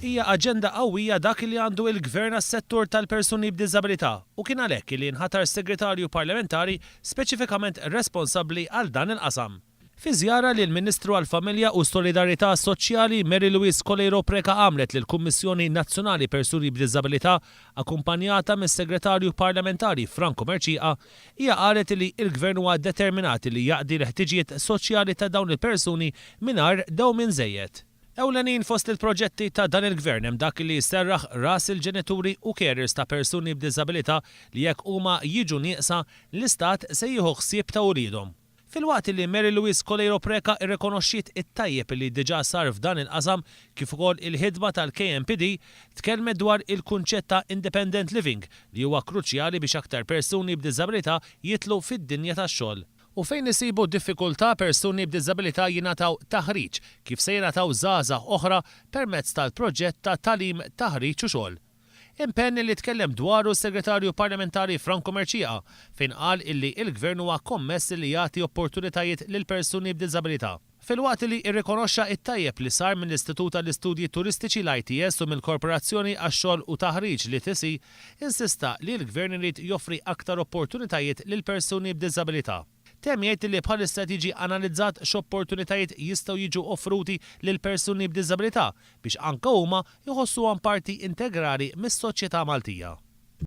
Hija aġenda qawwija dak li għandu il-Gvern għas-settur tal-persuni b'diżabilità u kien għalhekk li nħatar segretarju parlamentari speċifikament responsabbli għal dan il-qasam. Fi żjara li l-Ministru għall-Familja u Solidarjetà Soċjali Mary Louise Coleiro Preca għamlet lill-Kummissjoni Nazzjonali Persuni b'Diżabilità akkumpanjata mis-Segretarju Parlamentari Franco Mercieca, hija qalet li l-Gvern huwa determinat li jaqdi l-ħtiġijiet soċjali ta' dawn il-persuni mingħajr dewmien żejjed. Ewlenin fost il-proġetti ta' dan il-Gvern hemm dak li jserraħ ras il-ġenituri u carers ta' persuni b'diżabilità li jekk huma jiġu nieqsa, l-Istat se jieħu ħsieb ta' uliedhom. Filwaqt li Mary Louise Coleiro Preca rrikonoxxiet it-tajjeb li diġà sar f'dan il-qasam kif ukoll il-ħidma tal-KNPD, tkellmet dwar il-kunċett ta' independent living li huwa kruċjali biex aktar persuni b'diżabilità jidħlu fid-dinja tax-xogħol. U fejn isibu diffikultà persuni b'diżabilità jingħataw taħriġ kif se jingħataw żgħażagħ oħra permezz tal-proġett ta' tagħlim, taħriġ u xogħol. Impenn li tkellem dwaru s-Segretarju Parlamentari Franco Mercieca fejn qal illi il-Gvern huwa kommess li jagħti opportunitajiet lil persuni b'diżabilità. Filwaqt li rrikonoxxa it-tajjeb li sar mill-Istitut għall-Istudji Turistiċi l-ITS u mill-Korporazzjoni għax-Xogħol u Taħriġ l-ETC, insista li l-Gvern irid joffri aktar opportunitajiet lil persuni b'diżabilità. Temm jgħid li bħalissa qed jiġi analizzat x'opportunitajiet jistgħu jiġu offruti lil persuni b'diżabilità biex anke huma jħossuhom parti integrali mis-soċjetà Maltija.